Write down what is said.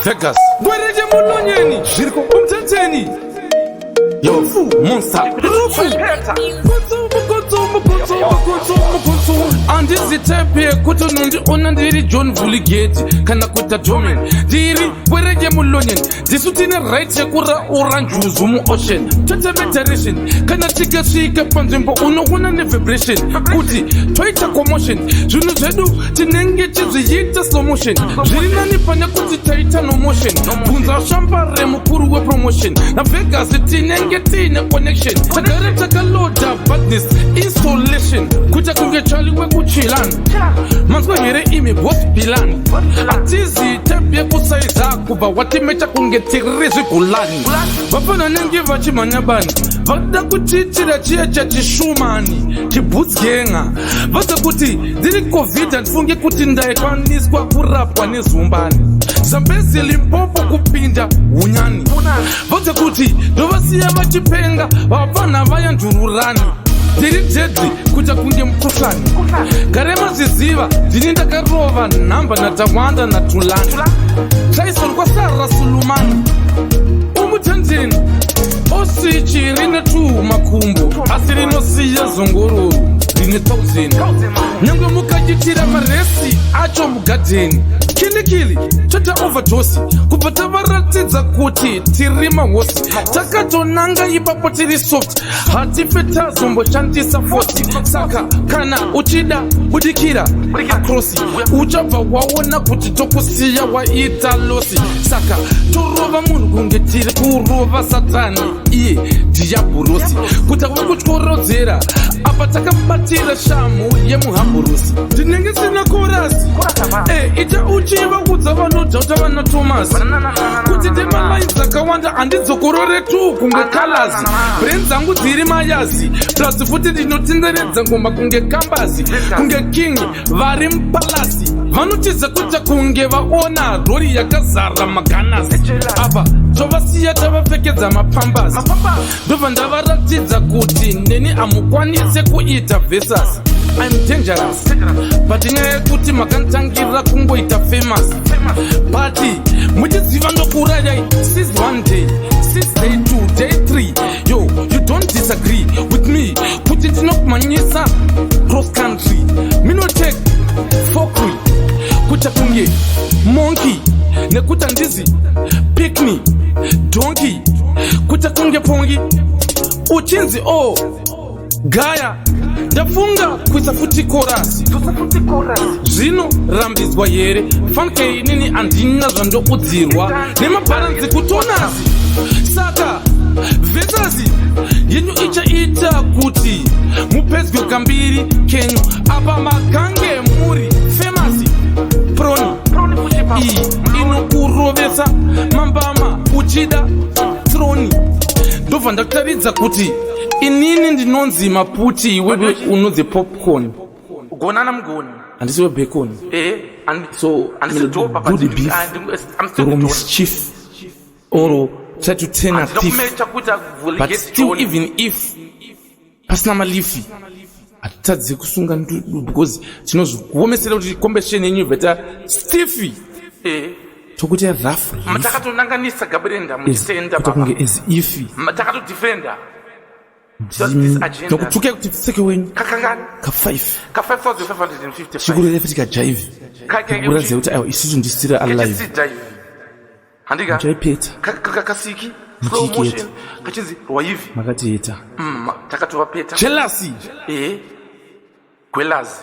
Vegas. Gwereje mulonyeni. Zviriko. Umthatheni. Yo, monster. Rufu. Kutsu, mukutsu, mukutsu, mukutsu, mukutsu. Handizi type yekuti unondiona ndiri John Vuligeti kana kuita Domen. Ndiri gwereje mulonyeni. Ndisu tine right yekuraura njuzu muocean. Toita meditation. Kana tikasvika panzvimbo unoona nevibration kuti toita commotion. Zvinhu zvedu tinenge tizviita slow motion. Zviri nani pane kuti taita no motion. Bvunza shambare mukuru wepromotion. NaVegas tinenge tiine connection. Tagara takaloda badness installation. Kuita kunge Charlie wekuchilani. Manzwa here imi boss Bilani. Hatizi type yekusaiza kubva watimecha kunge tiri zvigulani. Vafana nenge vachimhanya bani. Vada kutiitira chiya chachishumani chibhutsgenga. Vaza kuti ndiri covid handifungi kuti ndaikwaniswa kurapwa nezumbani. Zambezi Limpopo kupinda hunyani. Vaza kuti ndovasiya vachipenga vapfana vaya ndururani. Ndiri deadly kuita kunge mukuhlani. Gare mazviziva ndini ndakarova nhamba naTawanda naTulani. Tyson kwasara Sulumani. Umuthandeni osichi rine tu makumbo asi rinosiya zongororo rine 1000 nyangwe mukachitira maresi acho mugadheni kilikili toita overdose kubva tavaratidza kuti tiri mahosi takatonanga ipapo tiri soft hatife tazomboshandisa force. Saka kana uchida budikira across uchabva waona kuti tokusiya waita loss. Saka torova munhu kunge tiri kurova Satani iye dhiyabhurosi kuti ave kutyorodzera apa takabatira shamu yemuhamburusi. Ndinenge sina chorus ita uchivaudza vanodhauta vana Thomas kuti ndimalines akawanda handidzokorore tu kunge colors. Brain dzangu dziri mayazi plus futi ndinotenderedza ngoma kunge kambasi, kunge king vari mupalasi vanotiza kuita kunge vaona rori yakazara maganasi. Apa tovasiya tavapfekedza mapambasi, ndobva ndavaratidza kuti neni hamukwanise kuita versus. I'm dangerous, but nyaya yekuti makanditangira kungoita famous, but muchiziva ndokurayai since one day, since day two, day three. Yo, you don't disagree with me kuti ndinokumhanyisa cross country, minotake fokry kuita kunge monkey nekuti handizi picnic donkey, kuita kunge pongi uchinzi o oh, gaya. Ndafunga kuisa futi chorus. Zvinorambidzwa here fanike? Inini handina zvandoudzirwa nemabharanzi kutonasi. Saka versus yenyu ichaita kuti mupedzwe kambiri kenyu. Apa makange muri famous proni iyi inokurovesa mambama uchida troni. Ndobva ndataridza kuti inini ndinonzi maputi, iwewe unonzi popcorn. Gonana mugoni. Handisi webacon. So Handisi dopa, but good beef I'm still or the mischief or try to turn a thief. Ndinokumecha kuita But still, even if pasina malifi, hatitadzi kusunga ndudu because tinozviomesera kuti competition yenyu ibva ta stiffy tokuti rough. Takatonanganisa gabrenda muchisenda. Kuita kunge as if Takatodefenda this agenda. Nokutukai kuti pfeke wenyu Kakangani? ka5. Ka 5555. Chikurere futi kajive kuratidza kuti aiwa, isusu ndisiri alive. Kachisijive handika. Muchaipeta. Kasiki slow Muchiiketa. motion kachinzi rwaivi. Makatiita Takatovapeta. Jealousy. Gwelazi.